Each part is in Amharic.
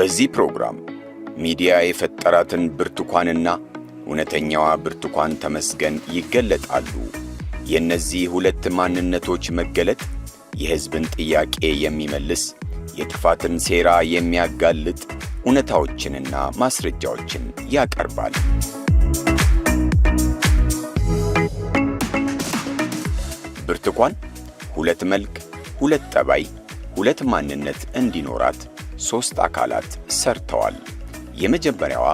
በዚህ ፕሮግራም ሚዲያ የፈጠራትን ብርቱካንና እውነተኛዋ ብርቱካን ተመስገን ይገለጣሉ። የእነዚህ ሁለት ማንነቶች መገለጥ የሕዝብን ጥያቄ የሚመልስ፣ የጥፋትን ሴራ የሚያጋልጥ እውነታዎችንና ማስረጃዎችን ያቀርባል። ብርቱካን ሁለት መልክ፣ ሁለት ጠባይ፣ ሁለት ማንነት እንዲኖራት ሦስት አካላት ሰርተዋል። የመጀመሪያዋ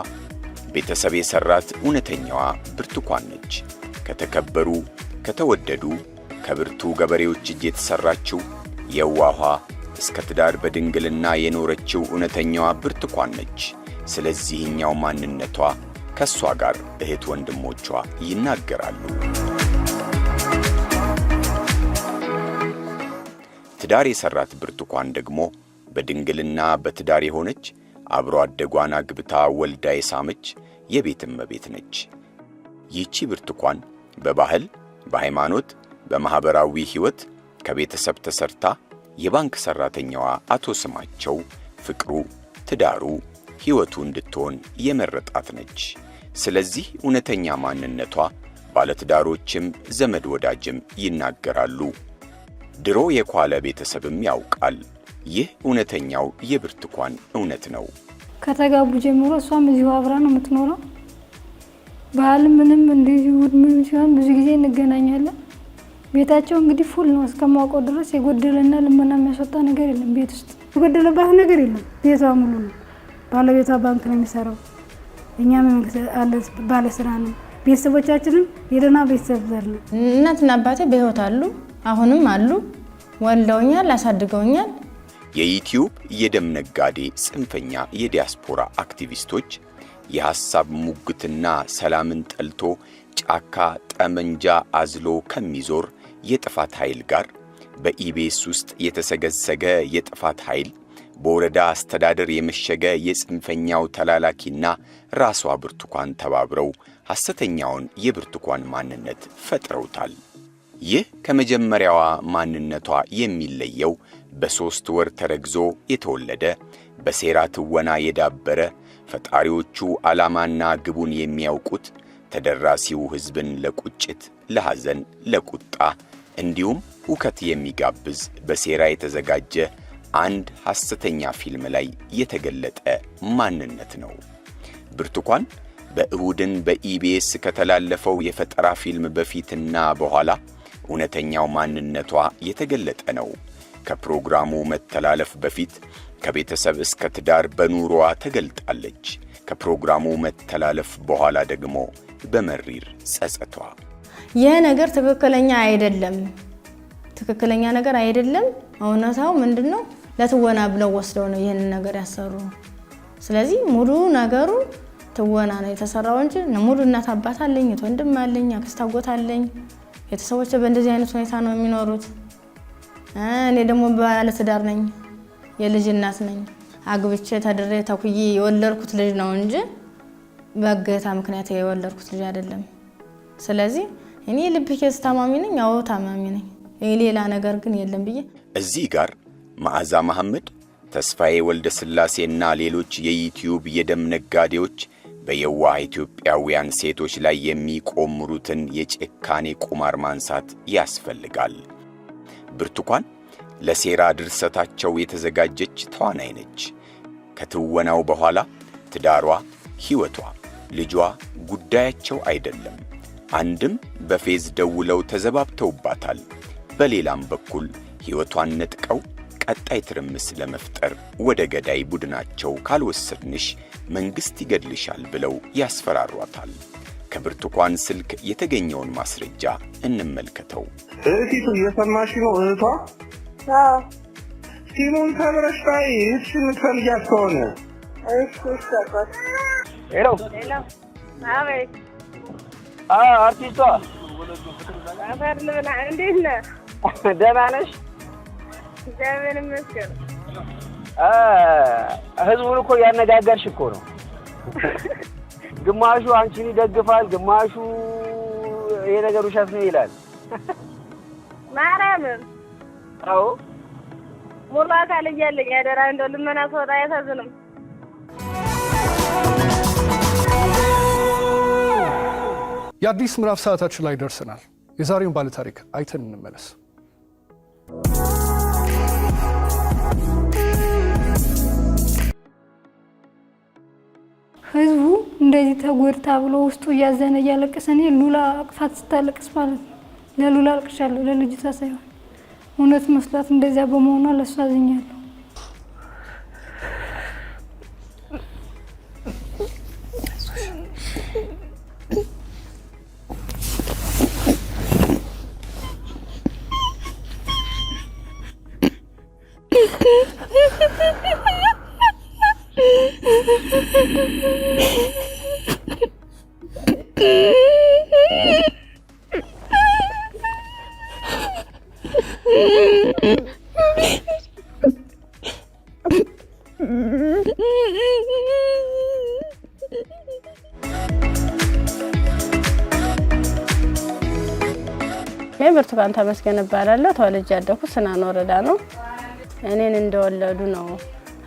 ቤተሰብ የሠራት እውነተኛዋ ብርቱካን ነች። ከተከበሩ፣ ከተወደዱ፣ ከብርቱ ገበሬዎች እጅ የተሠራችው የዋኋ፣ እስከ ትዳር በድንግልና የኖረችው እውነተኛዋ ብርቱካን ነች። ስለዚህኛው ማንነቷ ከእሷ ጋር እህት ወንድሞቿ ይናገራሉ። ትዳር የሠራት ብርቱካን ደግሞ በድንግልና በትዳር የሆነች፣ አብሮ አደጓን አግብታ ወልዳ የሳመች የቤት እመቤት ነች። ይህቺ ብርቱካን በባህል፣ በሃይማኖት፣ በማኅበራዊ ሕይወት ከቤተሰብ ተሰርታ የባንክ ሠራተኛዋ አቶ ስማቸው ፍቅሩ፣ ትዳሩ፣ ሕይወቱ እንድትሆን የመረጣት ነች። ስለዚህ እውነተኛ ማንነቷ ባለትዳሮችም ዘመድ ወዳጅም ይናገራሉ። ድሮ የኳለ ቤተሰብም ያውቃል። ይህ እውነተኛው የብርቱካን እውነት ነው። ከተጋቡ ጀምሮ እሷም እዚሁ አብራ ነው የምትኖረው። ባህል ምንም እንደዚሁ ምንም ሲሆን ብዙ ጊዜ እንገናኛለን። ቤታቸው እንግዲህ full ነው፣ እስከማውቀው ድረስ የጎደለና ልመና የሚያስወጣ ነገር የለም። ቤት ውስጥ የጎደለባት ነገር የለም። ቤቷ ሙሉ ነው። ባለቤቷ ባንክ ነው የሚሰራው። እኛም ባለስራ ነው። ቤተሰቦቻችንም የደህና ቤተሰብ ዘር ነው። እናትና አባቴ በሕይወት አሉ፣ አሁንም አሉ። ወልደውኛል፣ አሳድገውኛል። የዩቲዩብ የደም ነጋዴ ጽንፈኛ የዲያስፖራ አክቲቪስቶች የሐሳብ ሙግትና ሰላምን ጠልቶ ጫካ ጠመንጃ አዝሎ ከሚዞር የጥፋት ኃይል ጋር፣ በኢቢኤስ ውስጥ የተሰገሰገ የጥፋት ኃይል፣ በወረዳ አስተዳደር የመሸገ የጽንፈኛው ተላላኪና ራሷ ብርቱካን ተባብረው ሐሰተኛውን የብርቱካን ማንነት ፈጥረውታል። ይህ ከመጀመሪያዋ ማንነቷ የሚለየው በ3 ወር ተረግዞ የተወለደ፣ በሴራ ትወና የዳበረ፣ ፈጣሪዎቹ ዓላማና ግቡን የሚያውቁት፣ ተደራሲው ሕዝብን ለቁጭት፣ ለሐዘን፣ ለቁጣ እንዲሁም ሁከት የሚጋብዝ በሴራ የተዘጋጀ አንድ ሐሰተኛ ፊልም ላይ የተገለጠ ማንነት ነው። ብርቱካን በእሁድን በኢቢኤስ ከተላለፈው የፈጠራ ፊልም በፊትና በኋላ እውነተኛው ማንነቷ የተገለጠ ነው። ከፕሮግራሙ መተላለፍ በፊት ከቤተሰብ እስከ ትዳር በኑሮዋ ተገልጣለች። ከፕሮግራሙ መተላለፍ በኋላ ደግሞ በመሪር ጸጸቷ። ይህ ነገር ትክክለኛ አይደለም፣ ትክክለኛ ነገር አይደለም። እውነታው ምንድን ነው? ለትወና ብለው ወስደው ነው ይህንን ነገር ያሰሩ። ስለዚህ ሙሉ ነገሩ ትወና ነው የተሰራው እንጂ ሙሉ እናት አባት አለኝ፣ ወንድም አለኝ፣ አክስት አጎት አለኝ። ቤተሰቦች በእንደዚህ አይነት ሁኔታ ነው የሚኖሩት። እኔ ደግሞ ባለትዳር ነኝ፣ የልጅ እናት ነኝ። አግብቼ ተድሬ ተኩዬ የወለድኩት ልጅ ነው እንጂ በእገታ ምክንያት የወለድኩት ልጅ አይደለም። ስለዚህ እኔ የልብ case ታማሚ ነኝ። አዎ ታማሚ ነኝ። ሌላ ነገር ግን የለም ብዬ እዚህ ጋር መዓዛ መሐመድ፣ ተስፋዬ ወልደ ሥላሴና ሌሎች የዩቲዩብ የደም ነጋዴዎች በየዋህ ኢትዮጵያውያን ሴቶች ላይ የሚቆምሩትን የጭካኔ ቁማር ማንሳት ያስፈልጋል። ብርቱካን ለሴራ ድርሰታቸው የተዘጋጀች ተዋናይ ነች። ከትወናው በኋላ ትዳሯ፣ ሕይወቷ፣ ልጇ ጉዳያቸው አይደለም። አንድም በፌዝ ደውለው ተዘባብተውባታል። በሌላም በኩል ሕይወቷን ነጥቀው ቀጣይ ትርምስ ለመፍጠር ወደ ገዳይ ቡድናቸው ካልወሰድንሽ መንግሥት ይገድልሻል ብለው ያስፈራሯታል። ከብርቱካን ስልክ የተገኘውን ማስረጃ እንመልከተው። እህቲቱ እየሰማሽ ነው? እህቷ ሲሙን ተምረሽ ታይ እህትሽ የምትፈልጊያት ከሆነ። Hello። Hello፣ አቤት። አርቲስቷ። አፈር ልብላ። እንዴት ነህ? ደህና ነሽ? እግዚአብሔር ይመስገን። ህዝቡን እኮ ያነጋገርሽ እኮ ነው። ግማሹ አንቺን ይደግፋል፣ ግማሹ ይሄ ነገር ውሸት ነው ይላል። ማርያምን። አዎ። ሙሉ አካል እያለኝ አደራ እንደው ልመና ስወጣ አያሳዝንም? የአዲስ ምዕራፍ ሰዓታችን ላይ ደርሰናል። የዛሬውን ባለታሪክ አይተን እንመለስ። ህዝቡ እንደዚህ ተጎድታ ብሎ ውስጡ እያዘነ እያለቀሰ እኔ ሉላ አቅፋት ስታለቅስ ማለት ነው ለሉላ አልቅሻለሁ፣ ለልጅቷ ሳይሆን እውነት መስሏት እንደዚያ በመሆኗ ለእሷ አዝኛለሁ። እኔ ብርቱካን ተመስገን እባላለሁ። ተወልጄ ያደኩት ስናን ወረዳ ነው። እኔን እንደወለዱ ነው።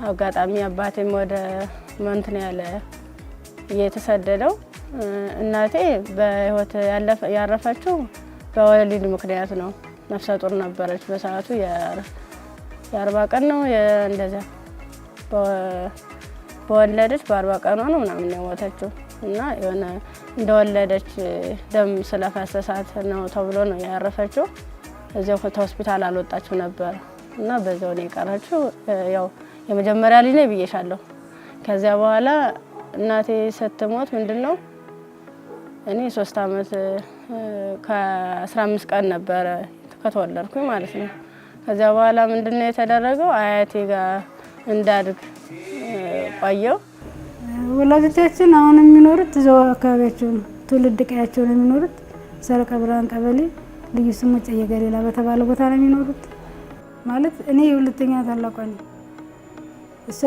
አጋጣሚ አባቴም ወደ እንትን ያለ የተሰደደው። እናቴ በህይወት ያረፈችው በወሊድ ምክንያት ነው። ነፍሰ ጡር ነበረች በሰዓቱ፣ የ40 ቀን ነው እንደዚያ በወለደች በ40 ቀኗ ነው ምናምን የሞተችው እና የሆነ እንደወለደች ደም ስለፈሰሳት ነው ተብሎ ነው ያረፈችው። እዚያው ከሆስፒታል አልወጣችው ነበር እና በዚያው ነው የቀረችው። ያው የመጀመሪያ ልጅ ነኝ ብዬሻለሁ። ከዚያ በኋላ እናቴ ስትሞት ምንድን ነው እኔ 3 ዓመት ከ15 ቀን ነበረ ከተወለድኩኝ ማለት ነው። ከዚያ በኋላ ምንድን ነው የተደረገው አያቴ ጋር እንዳድግ ቆየው። ወላጆቻችን አሁን የሚኖሩት እዛው አካባቢያቸው ነው፣ ትውልድ ቀያቸው ነው የሚኖሩት። ሰረቀ ብርሃን ቀበሌ ልዩ ስሙ ጨየ ገሊላ በተባለ ቦታ ነው የሚኖሩት። ማለት እኔ የሁለተኛ ታላቋ ነኝ። እሷ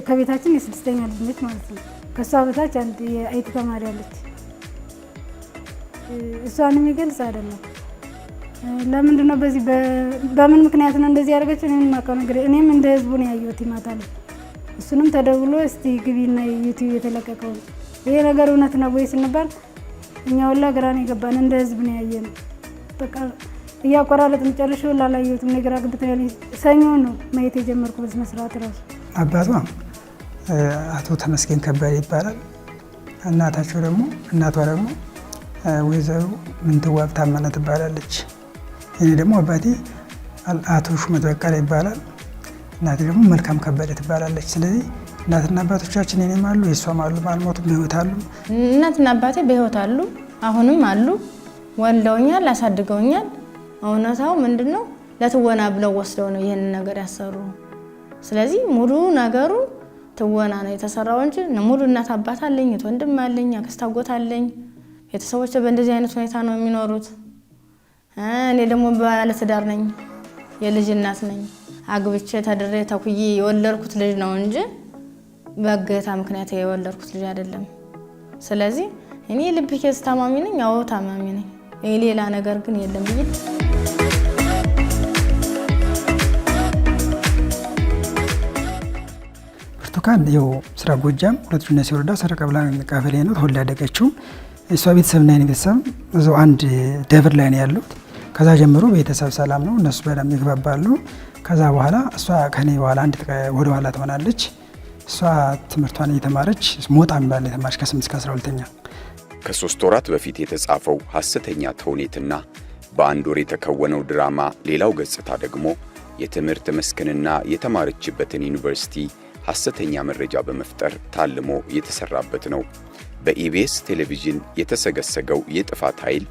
ከቤታችን የስድስተኛ ልጅ ነች ማለት ነው። ከእሷ በታች አንድ የ IT ተማሪ አለች። እሷን የሚገልጽ አይደለም። ለምንድን ነው በዚህ በምን ምክንያት ነው እንደዚህ ያደረገችው? እኔም የማውቀው ነገር እኔም እንደ ህዝቡ ነው ያየሁት ማታ ላይ። እሱንም ተደውሎ እስቲ ግቢና ዩቲዩብ የተለቀቀው ይሄ ነገር እውነት ነው ወይ ስንባል እኛ ሁላ ግራ ነው የገባን። እንደ ህዝብ ነው ያየነው። በቃ እያቆራረጥን ጨርሼ ሁላ አላየሁትም። እኔ ግራ ግብት ነው ያለኝ። ሰኞ ነው ማየት የጀመርኩ በስነ ስርዓት እራሱ። አባቷ አቶ ተመስገን ከበደ ይባላል። እናታቸው ደግሞ እናቷ ደግሞ ወይዘሮ ምንትዋብ ታመነ ትባላለች። እኔ ደግሞ አባቴ አቶ ሹመት በቀለ ይባላል። እናቴ ደግሞ መልካም ከበደ ትባላለች። ስለዚህ እናትና አባቶቻችን የኔም አሉ የእሷም አሉ፣ አልሞቱም፣ በህይወት አሉ። እናትና አባቴ በህይወት አሉ፣ አሁንም አሉ። ወልደውኛል፣ አሳድገውኛል። እውነታው ምንድን ነው? ለትወና ብለው ወስደው ነው ይህንን ነገር ያሰሩ። ስለዚህ ሙሉ ነገሩ ትወና ነው የተሰራው እንጂ ሙሉ እናት አባት አለኝ፣ ወንድም አለኝ፣ አክስት አጎት አለኝ። ቤተሰቦች በእንደዚህ አይነት ሁኔታ ነው የሚኖሩት። እኔ ደግሞ ባለትዳር ነኝ፣ የልጅ እናት ነኝ። አግብቼ ተድሬ ተኩዬ የወለድኩት ልጅ ነው እንጂ በእገታ ምክንያት የወለድኩት ልጅ አይደለም። ስለዚህ እኔ የልብ case ታማሚ ነኝ። አዎ ታማሚ ነኝ። ሌላ ነገር ግን የለም ብዬ ብርቱካን ያው ምስራቅ ጎጃም ሁለት ጁነሴ ወረዳ ሰረቀ ብርሃን ቀበሌ ነው ተወልዳ ያደገችው። እሷ ቤተሰብና የኔ ቤተሰብ እዛው አንድ ደብር ላይ ነው ያሉት። ከዛ ጀምሮ ቤተሰብ ሰላም ነው፣ እነሱ በደንብ ይግባባሉ። ከዛ በኋላ እሷ ከኔ በኋላ አንድ ወደ ኋላ ትሆናለች። እሷ ትምህርቷን እየተማረች ሞጣ የሚባል የተማረች ከ8 እስከ 12ኛ። ከ3 ወራት በፊት የተጻፈው ሐሰተኛ ተውኔትና በአንድ ወር የተከወነው ድራማ ሌላው ገጽታ ደግሞ የትምህርት መስክንና የተማረችበትን ዩኒቨርሲቲ ሐሰተኛ መረጃ በመፍጠር ታልሞ የተሰራበት ነው። በኢቢኤስ ቴሌቪዥን የተሰገሰገው የጥፋት ኃይል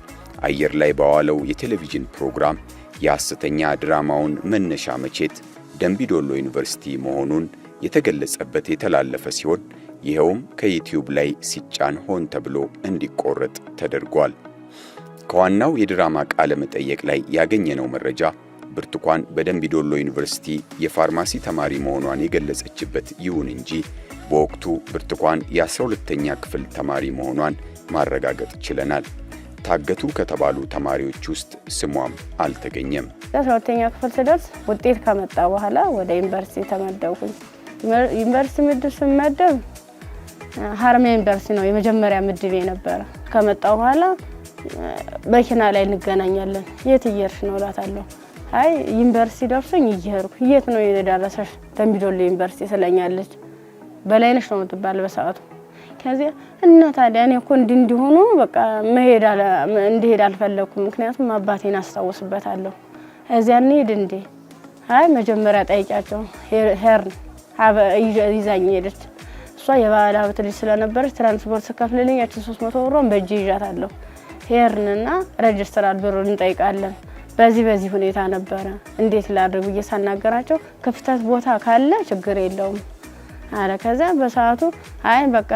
አየር ላይ በዋለው የቴሌቪዥን ፕሮግራም የሐሰተኛ ድራማውን መነሻ መቼት ደንቢዶሎ ዩኒቨርሲቲ መሆኑን የተገለጸበት የተላለፈ ሲሆን ይኸውም ከዩቲዩብ ላይ ሲጫን ሆን ተብሎ እንዲቆረጥ ተደርጓል። ከዋናው የድራማ ቃለ መጠየቅ ላይ ያገኘነው መረጃ ብርቱካን በደንቢዶሎ ዩኒቨርሲቲ የፋርማሲ ተማሪ መሆኗን የገለጸችበት ይሁን እንጂ በወቅቱ ብርቱካን የ12ኛ ክፍል ተማሪ መሆኗን ማረጋገጥ ችለናል። ታገቱ ከተባሉ ተማሪዎች ውስጥ ስሟም አልተገኘም። 12ኛ ክፍል ስደርስ ውጤት ከመጣ በኋላ ወደ ዩኒቨርሲቲ ተመደብኩኝ። ዩኒቨርሲቲ ምድብ ስመደብ ሀረማያ ዩኒቨርሲቲ ነው የመጀመሪያ ምድቤ ነበረ። ከመጣሁ በኋላ መኪና ላይ እንገናኛለን። የት እየሄድሽ ነው እላታለሁ። አይ ዩኒቨርሲቲ ደርሶኝ እየሄድኩ። የት ነው የደረሰሽ? ደምቢዶሎ ዩኒቨርሲቲ ትለኛለች። በላይነሽ ነው የምትባል በሰዓቱ። ከዚያ እና ታዲያ እኔ እኮ እንዲህ እንዲሆኑ በቃ መሄድ እንዲሄድ አልፈለኩም። ምክንያቱም አባቴን አስታውስበታለሁ። እዚያ እንሂድ እንዴ? አይ መጀመሪያ ጠይቂያቸው። ሄርን ይዛኝ ሄደች። እሷ የባለ ሀብት ልጅ ስለነበረች ትራንስፖርት ስከፍልልኝ ያችን 300 ብሯን በእጅ ይዣታለሁ። ሄርንና ሬጅስትራል ብሩን እንጠይቃለን። በዚህ በዚህ ሁኔታ ነበረ፣ እንዴት ላድርግ ብዬ ሳናገራቸው ክፍተት ቦታ ካለ ችግር የለውም አለ። ከዚያ በሰዓቱ አይ በቃ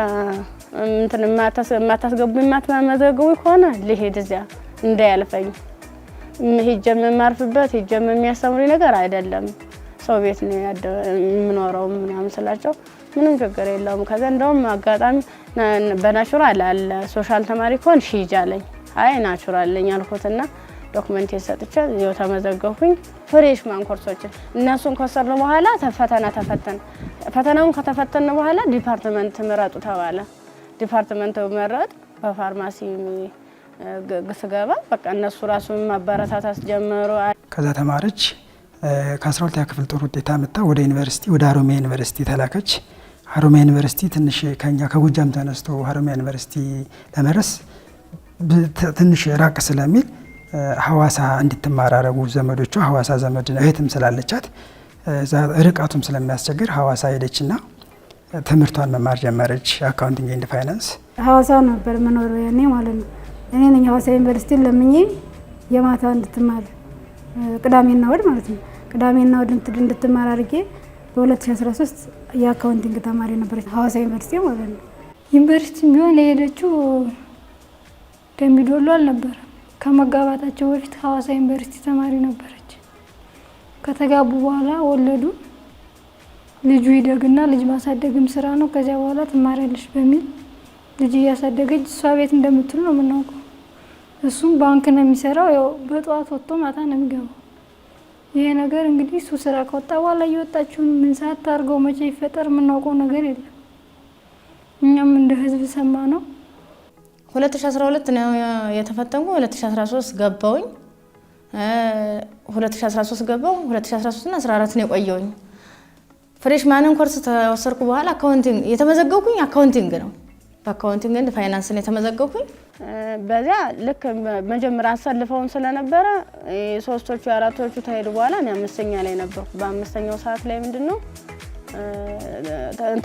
እንትን የማታስገቡ የማትመዘግቡ ከሆነ ልሄድ እዚያ እንዳያልፈኝ፣ ሄጄም የማርፍበት ሄጄም የሚያስተምሩኝ ነገር አይደለም፣ ሰው ቤት ነው የምኖረው ምናምን ስላቸው ምንም ችግር የለውም። ከዚያ እንደውም አጋጣሚ በ natural አለ social ተማሪ ከሆን ሂጂ አለኝ። አይ natural ነኝ አልኩትና document ሰጥቼ እዚያው ተመዘገብኩኝ። Freshman ኮርሶችን እነሱን ከወሰድን በኋላ ፈተና ተፈተን፣ ፈተናውን ከተፈተን በኋላ department ምረጡ ተባለ። Department መረጥ፣ በፋርማሲ ስገባ በቃ እነሱ ራሱ ማበረታታት ጀመሩ። ከዛ ተማረች። ከ12ኛ ክፍል ጥሩ ውጤት አመጣ። ወደ ዩኒቨርሲቲ፣ ወደ ሀሮማያ ዩኒቨርሲቲ ተላከች። ሀሮማያ ዩኒቨርሲቲ ትንሽ ከኛ ከጎጃም ተነስቶ ሀሮማያ ዩኒቨርሲቲ ለመድረስ ትንሽ ራቅ ስለሚል ሀዋሳ እንድትማር አረጉ ዘመዶቿ። ሀዋሳ ዘመድ እህትም ስላለቻት ርቀቱም ስለሚያስቸግር ሀዋሳ ሄደችና ትምህርቷን መማር ጀመረች። Accounting and finance። ሀዋሳ ነበር መኖሪያው ያኔ ማለት ነው። እኔ ነኝ ሀዋሳ ዩኒቨርሲቲ ለምኜ የማታ እንድትማር፣ ቅዳሜና እሑድ ማለት ነው። ቅዳሜና እሑድ እንድትማር አድርጌ በ2013 የ accounting ተማሪ ነበረች ሀዋሳ ዩኒቨርሲቲ ማለት ነው። ዩኒቨርሲቲ ቢሆን የሄደችው ደምቢዶሎ አልነበረም። ከመጋባታቸው በፊት ሀዋሳ ዩኒቨርሲቲ ተማሪ ነበረች። ከተጋቡ በኋላ ወለዱ። ልጁ ይደግና ልጅ ማሳደግም ስራ ነው፣ ከዚያ በኋላ ትማሪያለሽ በሚል ልጅ እያሳደገች እሷ ቤት እንደምትሉ ነው የምናውቀው። እሱም ባንክ ነው የሚሰራው። ያው በጠዋት ወጥቶ ማታ ነው የሚገባው። ይሄ ነገር እንግዲህ እሱ ስራ ከወጣ በኋላ እየወጣችውን ምን ሰዓት ታርገው መቼ ይፈጠር የምናውቀው ነገር የለም። እኛም እንደ ህዝብ ሰማ ነው። 2012 ነው የተፈተንኩ። 2013 ገባውኝ። 2013 ገባው። 2013 እና 14 ነው የቆየውኝ። Freshman ን ኮርስ ተወሰድኩ በኋላ accounting የተመዘገብኩኝ accounting ነው። በ accounting and finance ነው የተመዘገብኩኝ። በዚያ ልክ መጀመሪያ አሰልፈውን ስለነበረ ሶስቶቹ አራቶቹ ተሄዱ በኋላ እኔ አምስተኛ ላይ ነበርኩ። በአምስተኛው ሰዓት ላይ ምንድን ነው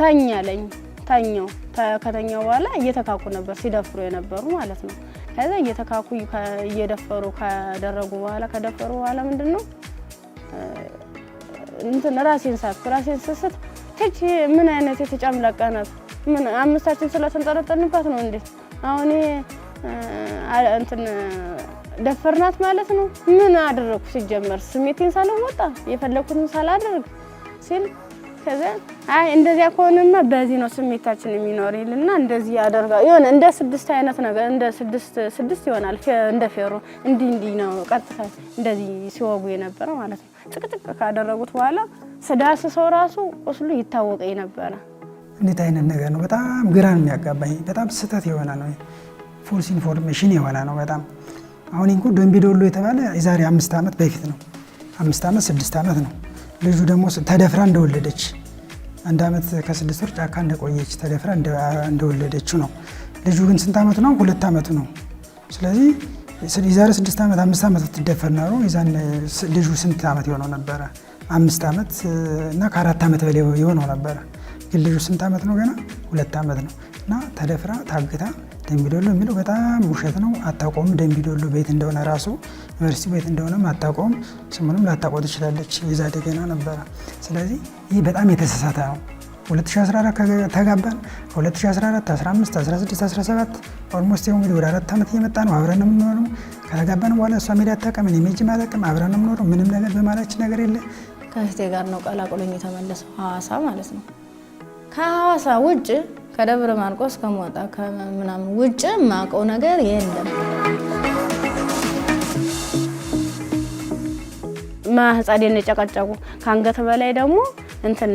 ተኛለኝ፣ ተኛው። ከተኛው በኋላ እየተካኩ ነበር ሲደፍሩ የነበሩ ማለት ነው። ከዛ እየተካኩ እየደፈሩ ካደረጉ በኋላ፣ ከደፈሩ በኋላ ምንድን ነው እንትን ራሴን ሳትኩ። ራሴን ስስት ትች ምን አይነት የተጨምለቀ ናት? ምን አምስታችን ስለተንጠለጠልንባት ነው እንዴ? አሁን እንትን ደፈርናት ማለት ነው? ምን አደረግኩ? ሲጀመር ስሜቴን ሳልወጣ የፈለግኩትን ሳላደርግ ሲል ከዛ አይ እንደዚያ ከሆነማ በዚህ ነው ስሜታችን የሚኖር ይልና እንደዚህ ያደርጋል። የሆነ እንደ ስድስት አይነት ነገር፣ እንደ ስድስት ስድስት ይሆናል፣ እንደ ፌሮ እንዲህ እንዲህ ነው ቀጥታ እንደዚህ ሲወጉ የነበረ ማለት ነው። ጥቅጥቅ ካደረጉት በኋላ ስዳስሰው ራሱ ቁስሉ ይታወቀኝ ነበረ። እንዴት አይነት ነገር ነው? በጣም ግራ ነው የሚያጋባኝ። በጣም ስህተት የሆነ ነው። False information የሆነ ነው በጣም። አሁን እንኳ ደምቢዶሎ የተባለ የዛሬ 5 ዓመት በፊት ነው። 5 ዓመት 6 ዓመት ነው። ልጁ ደግሞ ተደፍራ እንደወለደች፣ አንድ ዓመት ከ6 ወር ጫካ እንደቆየች፣ ተደፍራ እንደወለደችው ነው። ልጁ ግን ስንት ዓመቱ ነው? 2 ዓመቱ ነው። ስለዚህ የዛሬ 6 ዓመት 5 ዓመት ብትደፈር ኖሮ የዛን ልጁ ስንት ዓመት የሆነው ነበረ? 5 ዓመት እና ከ4 ዓመት በላይ የሆነው ነበረ። ግን ልጁ ስንት ዓመት ነው? ገና 2 ዓመት ነው። እና ተደፍራ ታግታ ደምቢዶሎ የሚለው በጣም ውሸት ነው። አታውቀውም። ደምቢዶሎ ቤት እንደሆነ ራሱ ዩኒቨርሲቲ ቤት እንደሆነም አታውቀውም። ስሙንም ላታውቀው ትችላለች። የዛ ገና ነበረ። ስለዚህ ይህ በጣም የተሳሳተ ነው። 2014 ተጋባን። 2014፣ 15፣ 16፣ 17 almost እንግዲህ ወደ 4 ዓመት እየመጣ ነው። አብረን ነው የምንኖረው። ከተጋባን በኋላ እሷ ሜዳ አታውቅም፣ እኔ ሄጄም አላውቅም። አብረን ነው የምኖረው። ምንም ነገር በማላችን ነገር የለ። ከእህቴ ጋር ነው ቀላቅሎኝ የተመለሰው ሐዋሳ ማለት ነው። ከሐዋሳ ውጭ፣ ከደብረ ማርቆስ ከሞጣ ከምናምን ውጭ የማውቀው ነገር የለም። ማህፀኔን የጨቀጨቁ፣ ከአንገት በላይ ደግሞ እንትን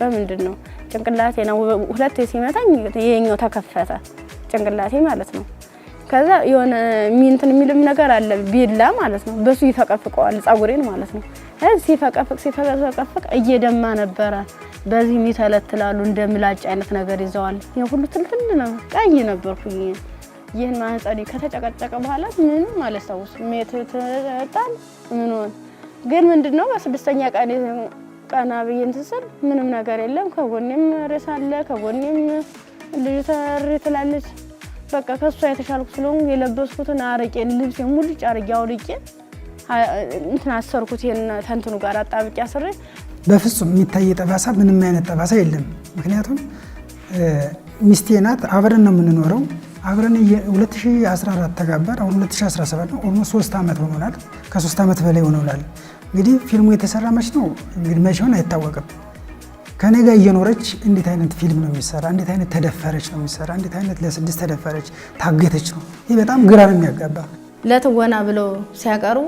በምንድን ነው ጭንቅላቴ ነው ሁለቴ ሲመታኝ ይሄኛው ተከፈተ፣ ጭንቅላቴ ማለት ነው። ከዛ የሆነ እንትን የሚልም ነገር አለ ቢላ ማለት ነው። በሱ ይፈቀፍቀዋል ጸጉሬን ማለት ነው። ሲፈቀፍቅ ሲፈቀፍቅ እየደማ ነበረ። በዚህ የሚተለትላሉ እንደ ምላጭ አይነት ነገር ይዘዋል። ይሄ ሁሉ ትልትል ነው፣ ቀይ ነበርኩኝ። ይህን ማህፀኔ ከተጨቀጨቀ በኋላ ምንም አላስታውስም። ጣል ምን ሆነ ግን ምንድነው በስድስተኛ ቀን ቀና ብዬ እንትን ስል ምንም ነገር የለም። ከጎኔም ሬሳ አለ፣ ከጎኔም ልጅቷ እሪ ትላለች። በቃ ከእሷ የተሻልኩ ስለሆንኩ የለበስኩትን አረቄን ልብሴን ሙልጭ አድርጌ አውልቄ እንትን አሰርኩት። ይሄን ተንትኑ ጋር አጣብቄ አስሬ በፍጹም የሚታይ ጠባሳ ምንም አይነት ጠባሳ የለም። ምክንያቱም ሚስቴ ናት፣ አብረን ነው የምንኖረው። አብረን 2014 ተጋባን። አሁን 2017 ነው። Almost 3 ዓመት ሆኖናል። ከ3 ዓመት በላይ ሆኖናል። እንግዲህ ፊልሙ የተሰራ መች ነው እንግዲህ መች ሆን አይታወቅም። ከኔ ጋር እየኖረች እንዴት አይነት ፊልም ነው የሚሰራ? እንዴት አይነት ተደፈረች ነው የሚሰራ? እንዴት አይነት ለስድስት ተደፈረች ታገተች ነው? ይህ በጣም ግራ ነው የሚያጋባ። ለትወና ብለው ሲያቀርቡ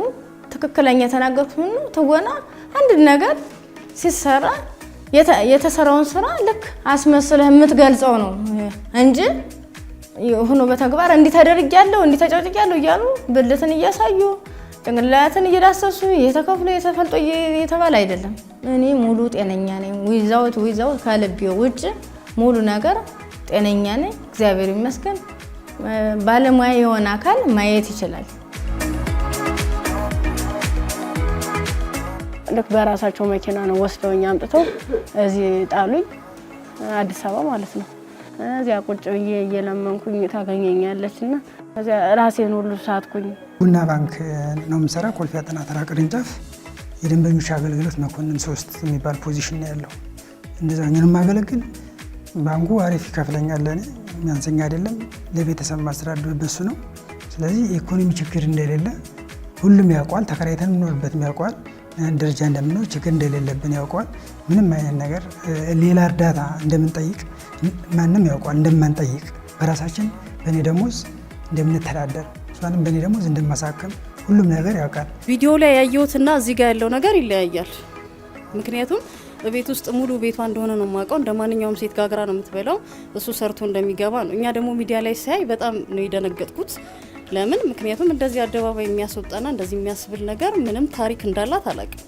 ትክክለኛ የተናገርኩት ምን ነው፣ ትወና አንድ ነገር ሲሰራ የተሰራውን ስራ ልክ አስመስለህ የምትገልጸው ነው እንጂ ሆኖ በተግባር እንዲህ ተደርጊያለሁ እንዲህ ተጨቅጭቄያለሁ እያሉ ብልትን እያሳዩ ጭንቅላትን እየዳሰሱ የተከፍሎ የተፈልጦ የተባለ አይደለም። እኔ ሙሉ ጤነኛ ነኝ። Without ከልቤ ውጭ ሙሉ ነገር ጤነኛ ነኝ፣ እግዚአብሔር ይመስገን። ባለሙያ የሆነ አካል ማየት ይችላል። ልክ በራሳቸው መኪና ነው ወስደውኝ አምጥተው እዚህ ጣሉኝ፣ አዲስ አበባ ማለት ነው። እዚያ ቁጭ ብዬ እየለመንኩኝ ታገኘኛለች እና እዚያ ራሴን ሁሉ ሳትኩኝ። ቡና ባንክ ነው የምሰራ። ኮልፌ አጠና ተራ ቅርንጫፍ የደንበኞች አገልግሎት መኮንን 3 የሚባል position ነው ያለው። እንደዛ ነው የማገለግል። ባንኩ አሪፍ ይከፍለኛል፣ ለእኔ የሚያንሰኝ አይደለም። ለቤተሰብ ማስተዳደር በሱ ነው። ስለዚህ የኢኮኖሚ ችግር እንደሌለ ሁሉም ያውቀዋል። ተከራይተን የምኖርበትም ያውቀዋል። ደረጃ እንደምኖር ችግር እንደሌለብን ያውቀዋል። ምንም አይነት ነገር ሌላ እርዳታ እንደምንጠይቅ ማንም ያውቀዋል። እንደማንጠይቅ በራሳችን በእኔ ደሞዝ እንደምንተዳደር እሷንም በእኔ ደሞዝ እንደማሳክም ሁሉም ነገር ያውቃል። ቪዲዮ ላይ ያየሁትና እዚህ ጋር ያለው ነገር ይለያያል። ምክንያቱም ቤት ውስጥ ሙሉ ቤቷ እንደሆነ ነው የማውቀው። እንደ ማንኛውም ሴት ጋግራ ነው የምትበላው፣ እሱ ሰርቶ እንደሚገባ ነው። እኛ ደግሞ ሚዲያ ላይ ሳይ በጣም ነው የደነገጥኩት። ለምን? ምክንያቱም እንደዚህ አደባባይ የሚያስወጣና እንደዚህ የሚያስብል ነገር ምንም ታሪክ እንዳላት አላውቅም።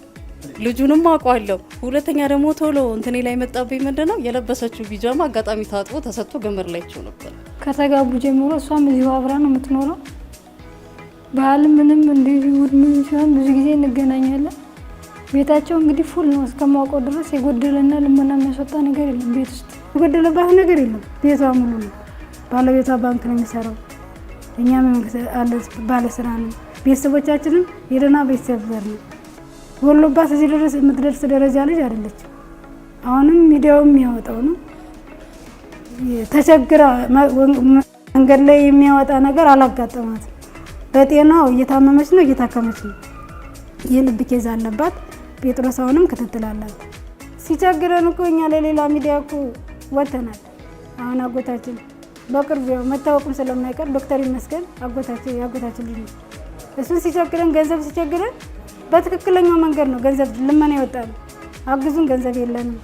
ልጁንም አውቀዋለሁ። ሁለተኛ ደግሞ ቶሎ እንትኔ ላይ መጣብኝ ምንድን ነው የለበሰችው ቢጃማ አጋጣሚ ታጥቦ ተሰጥቶ ገመድ ላይቸው ነበር። ከተጋቡ ጀምሮ እሷም እዚሁ አብራ ነው የምትኖረው። በዓል ምንም እንደዚህ እሑድ ምን ሲሆን ብዙ ጊዜ እንገናኛለን። ቤታቸው እንግዲህ full ነው እስከማውቀው ድረስ የጎደለና ልመና የሚያስወጣ ነገር የለም። ቤት ውስጥ የጎደለባት ነገር የለም። ቤቷ ሙሉ ነው። ባለቤቷ ባንክ ነው የሚሰራው። እኛም ባለስራ ነው። ቤተሰቦቻችንም የደህና ቤተሰብ ዘር ነው። ጎሎባት እዚህ ድረስ የምትደርስ ደረጃ ልጅ አይደለችም። አሁንም ሚዲያው የሚያወጣው ነው። ተቸግራ መንገድ ላይ የሚያወጣ ነገር አላጋጠማትም። በጤናው እየታመመች ነው፣ እየታከመች ነው። የልብ case አለባት። ጴጥሮስ አሁንም ክትትል አላት። ሲቸግረን እኮ እኛ ለሌላ ሚዲያ እኮ ወጥተናል። አሁን አጎታችን በቅርቡ ያው መታወቁም ስለማይቀር ዶክተር ይመስገን አጎታችን የአጎታችን ልጅ ነው። እሱን ሲቸግረን ገንዘብ ሲቸግረን በትክክለኛው መንገድ ነው ገንዘብ ልመና ይወጣል። አግዙን፣ ገንዘብ የለንም፣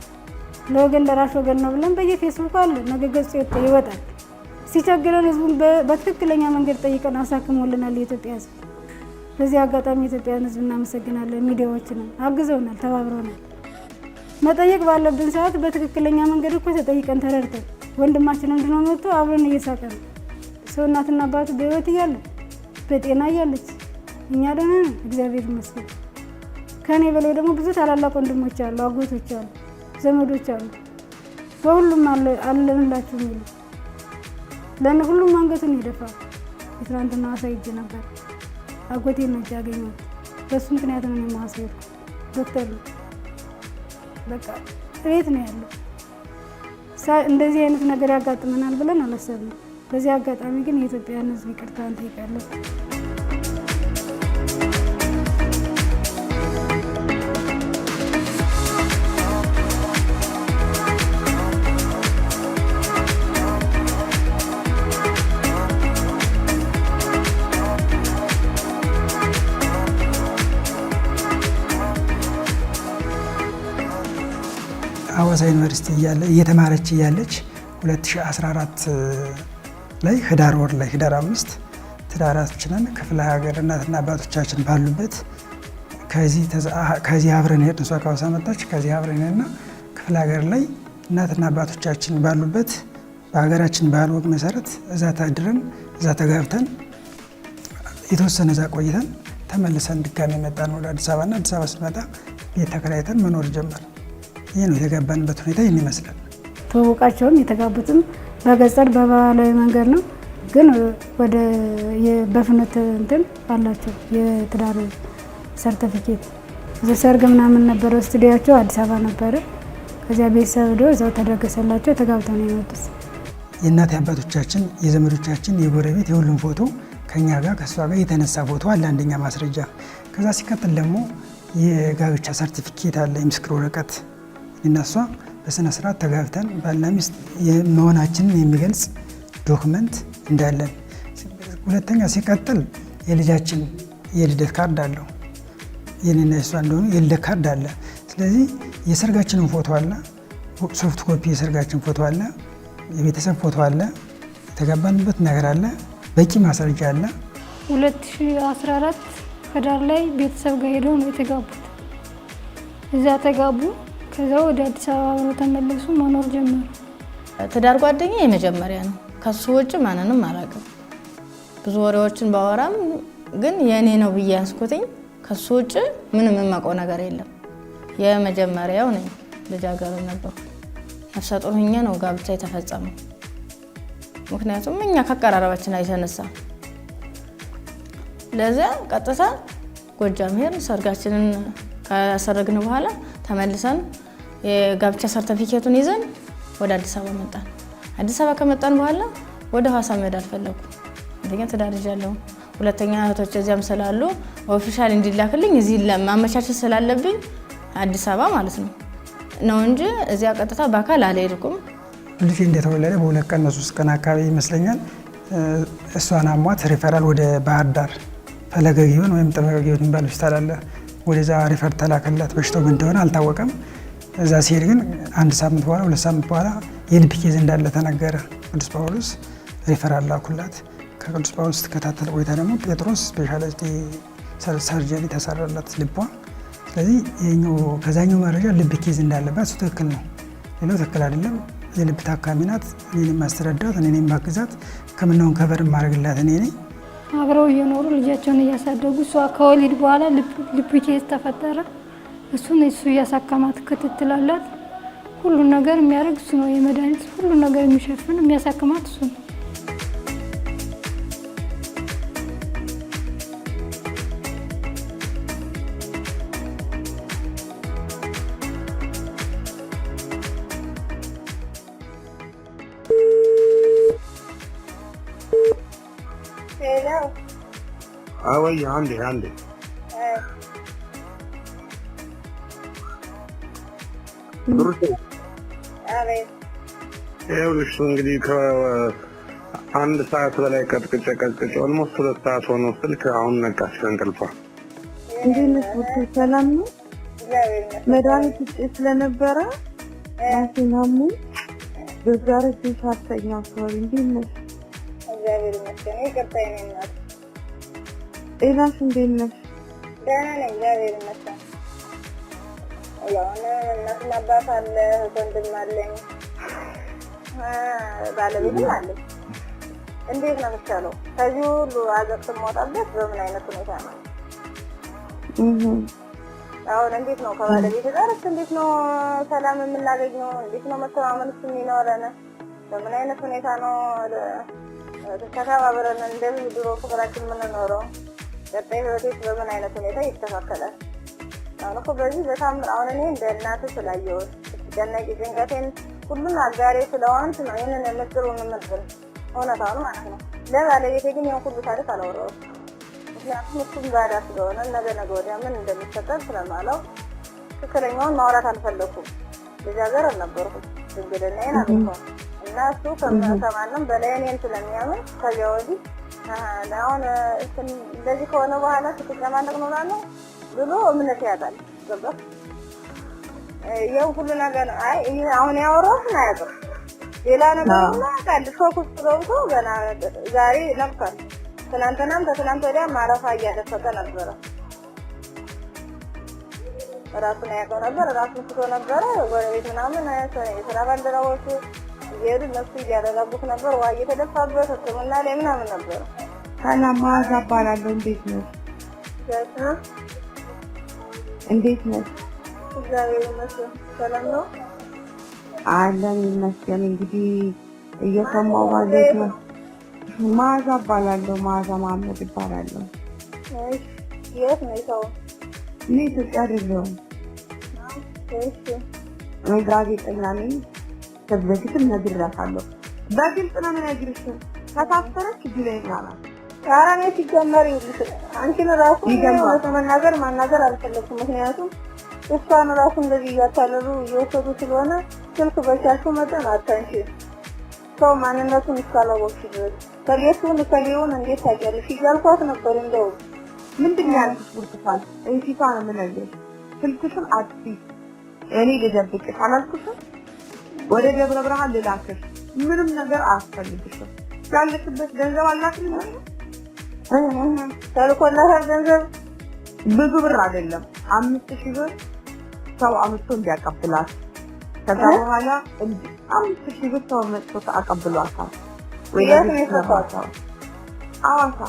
ለወገን ደራሽ ወገን ነው ብለን በየፌስቡክ አለ ነገ ገጹ ይወጣል። ሲቸግረን ህዝቡን በትክክለኛ መንገድ ጠይቀን አሳክሞልናል የኢትዮጵያ ህዝብ። በዚህ አጋጣሚ የኢትዮጵያን ህዝብ እናመሰግናለን። ሚዲያዎችንም አግዘውናል፣ ተባብረውናል። መጠየቅ ባለብን ሰዓት በትክክለኛ መንገድ እኮ ተጠይቀን ተረድተን ወንድማችን እንድኖ መጥቶ አብረን እየሳቀ ነው። ሰው እናትና አባቱ በህይወት እያለ በጤና እያለች እኛ ደህና ነን፣ እግዚአብሔር ይመስገን። ከእኔ በላይ ደግሞ ብዙ ታላላቅ ወንድሞች አሉ፣ አጎቶች አሉ፣ ዘመዶች አሉ። በሁሉም አለንላችሁ የሚሉ ለእነ ሁሉም አንገቱን ይደፋል። የትናንትና ሐዋሳ ሄጄ ነበር። አጎቴን ነው ያገኘሁት። በሱ ምክንያት ነው እኔም ሐዋሳ ሄድኩት። ዶክተር ነው። በቃ ቤት ነው ያለው። እንደዚህ አይነት ነገር ያጋጥመናል ብለን አላሰብንም። በዚህ አጋጣሚ ግን የኢትዮጵያን ሕዝብ ይቅርታ እንጠይቃለን። ሐዋሳ ዩኒቨርሲቲ እያለ እየተማረች እያለች 2014 ላይ ህዳር ወር ላይ ህዳር 5 ትዳራችንን ክፍለ ሀገር እናትና አባቶቻችን ባሉበት ከዚህ አብረን ሄድን። እሷ ከሐዋሳ መጣች። ከዚህ አብረን ሄድና ክፍለ ሀገር ላይ እናትና አባቶቻችን ባሉበት በሀገራችን ባህል ወግ መሰረት እዛ ታድረን እዛ ተጋብተን የተወሰነ እዛ ቆይተን ተመልሰን ድጋሚ መጣን ወደ አዲስ አበባ እና አዲስ አበባ ስንመጣ ቤት ተከራይተን መኖር ጀመር። ይህ ነው የተጋባንበት ሁኔታ፣ ይህን ይመስላል። ትውውቃቸውም የተጋቡትም በገጠር በባህላዊ መንገድ ነው። ግን ወደ በፍኖት እንትን አላቸው የትዳር ሰርተፊኬት። ሰርግ ምናምን ነበረ፣ ስቱዲያቸው አዲስ አበባ ነበረ። ከዚያ ቤተሰብ ሄዶ እዛው ተደገሰላቸው፣ ተጋብተው ነው የመጡት። የእናት አባቶቻችን፣ የዘመዶቻችን፣ የጎረቤት የሁሉም ፎቶ ከኛ ጋር ከእሷ ጋር የተነሳ ፎቶ አለ፣ አንደኛ ማስረጃ። ከዛ ሲቀጥል ደግሞ የጋብቻ ሰርቲፊኬት አለ፣ የምስክር ወረቀት እኔና እሷ በስነ ስርዓት ተጋብተን ባልና ሚስት መሆናችንን የሚገልጽ document እንዳለን። ሁለተኛ ሲቀጥል የልጃችን የልደት ካርድ አለው፣ የኔና የእሷ እንደሆኑ የልደት ካርድ አለ። ስለዚህ የሰርጋችንን ፎቶ አለ፣ soft copy የሰርጋችን ፎቶ አለ፣ የቤተሰብ ፎቶ አለ፣ የተጋባንበት ነገር አለ፣ በቂ ማስረጃ አለ። 2014 ህዳር ላይ ቤተሰብ ጋር ሄደው ነው የተጋቡት። እዛ ተጋቡ። ከዛ ወደ አዲስ አበባ ብለው ተመለሱ፣ መኖር ጀመሩ። ትዳር ጓደኛ የመጀመሪያ ነው። ከሱ ውጭ ማንንም አላውቅም። ብዙ ወሬዎችን ባወራም ግን የእኔ ነው ብዬ ያስኩትኝ ከሱ ውጭ ምንም የማውቀው ነገር የለም። የመጀመሪያው ነኝ። ልጃገረድ ነበርኩ። ነፍሰ ጡር ሆኜ ነው ጋብቻ የተፈጸመው። ምክንያቱም እኛ ከአቀራረባችን የተነሳ ለዚያ ቀጥታ ጎጃም ሄድን። ሰርጋችንን ካሰረግን በኋላ ተመልሰን የጋብቻ ሰርተፊኬቱን ይዘን ወደ አዲስ አበባ መጣን። አዲስ አበባ ከመጣን በኋላ ወደ ሐዋሳ መሄድ አልፈለኩም። አንደኛ ትዳር ይዣለሁ፣ ሁለተኛ እህቶች እዚያም ስላሉ official እንዲላክልኝ እዚህ ማመቻቸት ስላለብኝ አዲስ አበባ ማለት ነው ነው እንጂ እዚያ ቀጥታ በአካል አልሄድኩም። ልጄ እንደተወለደ በ2 ቀን በ3 ቀን አካባቢ ይመስለኛል እሷን አሟት ሪፈራል ወደ ባህር ዳር ፈለገ ግዮን ወይም ጥበበ ግዮን የሚባል ሆስፒታል አለ። ወደዛ refer ተላከላት። በሽታው ምን እንደሆነ አልታወቀም። እዛ ሲሄድ ግን አንድ ሳምንት በኋላ 2 ሳምንት በኋላ የልብ case እንዳለ ተነገረ። ቅዱስ ጳውሎስ ሪፈራል ላኩላት። ከቅዱስ ጳውሎስ ስትከታተል ቆይታ ደግሞ ጴጥሮስ specialized surgery ተሰራላት ልቧ። ስለዚህ ከዛኛው መረጃ ልብ case እንዳለባት እሱ ትክክል ነው፣ ሌላው ትክክል አይደለም። የልብ ታካሚ ናት። እኔን የማስተዳድራት እኔን የማግዛት ሕክምናውን cover የማደርግላት እኔ ነኝ። አብረው እየኖሩ ልጃቸውን እያሳደጉ እሷ ከወሊድ በኋላ ልብ case ተፈጠረ። እሱን እሱ እያሳከማት ክትትል አላት። ሁሉን ነገር የሚያደርግ እሱ ነው። የመድኃኒት ሁሉን ነገር የሚሸፍን የሚያሳክማት እሱ ነው። Hello። አወይ አንዴ አንዴ ብሩቴ። አቤት። ይኸውልሽ እንግዲህ ከአንድ ሰዓት በላይ ቀጥቅጬ ቀጥቅጬ almost 2 ሰዓት ሆኖ ስልክ አሁን ነቃች ከእንቅልፏ። እንዴት ነሽ ቡርቴ? ሰላም ነው? እግዚአብሔር ይመስገን። መድኃኒት ውጭ ስለነበረ ራሴን አሞኝ በዛ ረጅም ሰዓት ተኛሁ። Sorry። እንዴት ነሽ? እግዚአብሔር ይመስገን። ይቅርታ የኔ እናት። ጤናሽ እንዴት ነሽ? ደህና ነኝ፣ እግዚአብሔር ይመስገን። ያው እኔ እናትና አባት አለ፣ እህት ወንድም አለኝ፣ ባለቤትም አለኝ። እንዴት ነው የሚቻለው? ከዚህ ሁሉ አዘቅት የምወጣበት በምን አይነት ሁኔታ ነው? አሁን እንዴት ነው ከባለቤት ጋርስ እንዴት ነው ሰላም የምናገኘው? እንዴት ነው መተማመንስ የሚኖረን? በምን አይነት ሁኔታ ነው ተከባብረን እንደ ድሮ ፍቅራችን የምንኖረው? ቀጣይ ህይወቴስ በምን አይነት ሁኔታ ይስተካከላል? አሁን እኮ በዚህ በታምር አሁን እኔ እንደ እናት ስላየሁት ስትጨነቂ ጭንቀቴን ሁሉን አጋሬ ስለሆንሽ ነው ይህንን ምስጢሩን የምነግርሽ፣ እውነታውን ማለት ነው። ለባለቤቴ ግን ይሄን ሁሉ ታሪክ አላወራሁትም። ምክንያቱም እሱም ባዳ ስለሆነ ነገ ነገ ወዲያ ምን እንደሚፈጠር ስለማላውቅ ትክክለኛውን ማውራት አልፈለኩም። ልጃገረድ አልነበርኩም፣ ድንግልናዬን አልተውኩም እና እሱ ከማንም በላይ እኔን ስለሚያምን ከዚያ ወዲህ አሁን እንደዚህ ከሆነ በኋላ ስትጨማለቅ እኖራለሁ ብሎ እምነት ያጣል። ገባህ? ያው ሁሉ ነገር አይ ይሄ አሁን ያወራሁትን አያውቅም። ሌላ ነገር ሁሉ ያውቃል። Shock ውስጥ ገብቶ ገና ዛሬ ነቅቷል። ትናንትናም ከትናንት ወዲያ ማረፋ እያደፈቀ ነበረ። ራሱን አያውቀው ነበር። ራሱን ስቶ ነበረ። ጎረቤት ምናምን የስራ ባልደረቦቹ እየሄዱ እነሱ እያደረጉት ነበር። ውሃ እየተደፋበት ሕክምና ላይ ምናምን ነበረ። ሰላም፣ መዓዛ እባላለሁ። እንዴት ነሽ? እንዴት ነሽ? እግዚአብሔር ይመስገን ሰላም ነው። አለን ይመስገን። እንግዲህ እየሰማሁ ባለሁት ነው። መዓዛ እባላለሁ። መዓዛ መሀመድ እባላለሁ። እሺ፣ የት ነው ሰው? እኔ ኢትዮጵያ አይደለሁም። እሺ፣ እኔ ጋዜጠኛ ነኝ። ከዚህ በፊትም ነግሬያታለሁ። በግልጽ ነው የምነግርሽ። ከታሰረች እድለኛ ናት። ኧረ እኔ ሲጀመር ይኸውልሽ አንቺን ራሱ ይገርማል። እውነት ለመናገር ማናገር አልፈለኩም። ምክንያቱም እሷን ራሱ እንደዚህ እያታለሉ እየወሰዱ ስለሆነ ስልክ በቻልሽው መጠን አታንሺ። ሰው ማንነቱን እስካላወቅሽ ድረስ ከሌቱን ከሌውን እንዴት ታውቂያለሽ እያልኳት ነበር። እንደው ምንድን ነው ያልኩሽ? ብርቱካን እንሲቷ ነው የምነግርሽ። ስልክሽን አጥፊ፣ እኔ ልደብቅሽ አላልኩሽም? ወደ ደብረ ብርሃን ልላክሽ። ምንም ነገር አያስፈልግሽም። ያለሽበት ገንዘብ አላክልም። ተልኮላታል ገንዘብ ብዙ ብር አይደለም፣ 5,000 ብር ሰው አምጥቶ እንዲያቀብላት። ከዛ በኋላ 5,000 ብር ሰው መጥቶ አቀብሏታል። ወይ የት ነው ለቤት የሰጧት? ሐዋሳ።